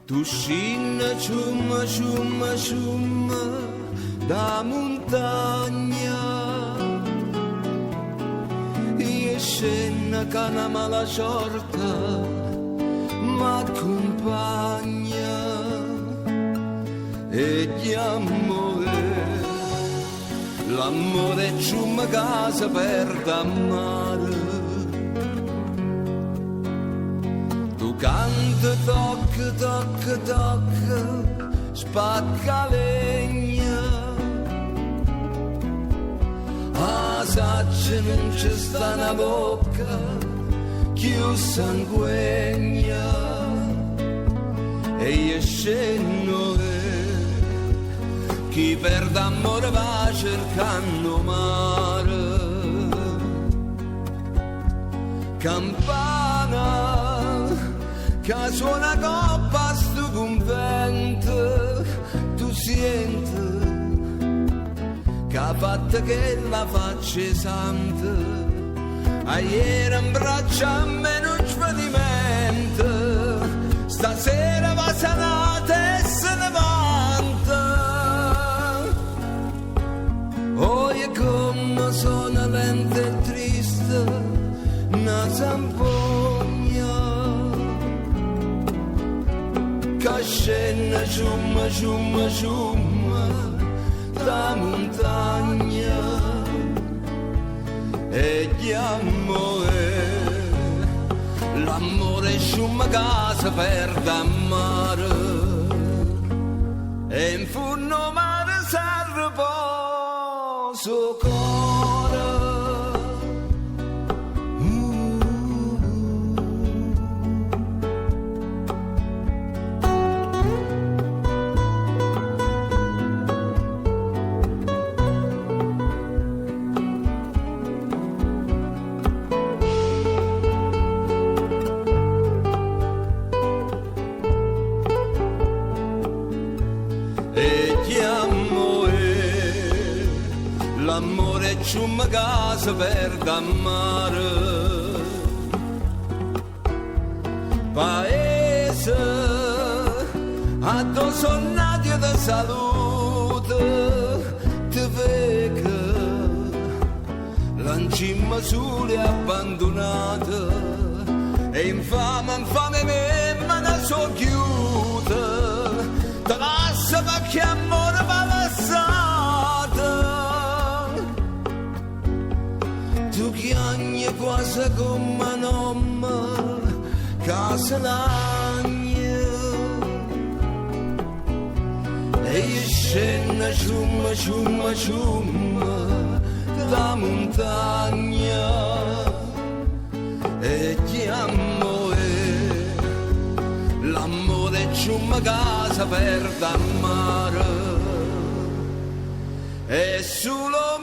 Tu scinne ciumma ciumma ciumma da muntagna Io scenne ca na mala sorta m'accompagna E gli amore, l'amore è ciumma che si perde a mare. Tu canta, tocca, tocca, tocca, spacca legna. Ah, saccia non c'è sta una bocca più sanguegna. E io scendo chi perde amore va cercando mare. Campana che suona coppa sto convento, tu sienti che ha fatto che la faccia santa, ieri in braccio a me non svedimento, stasera va sanata e se ne vanta. Oh, e come sono lenta e triste una zampogna che scende ciumma ciumma ciumma da montagna e gli amore, l'amore sciumma che si perde a mare e in fondo mare s'arriposa il cuore. E chiamo l'amore ciumma che si perde a mare. Paese, a sono nati da salute, ti vedo, lancimma sulle abbandonate, e infame, infame me, me ne so chiusa, te lascio perché amore va lasciata. Tu chiagni quasi come un uomo che se lagna e io scendo ciumma ciumma ciumma da montagna e chiamo l'amore ciumma che si perde a mare e solo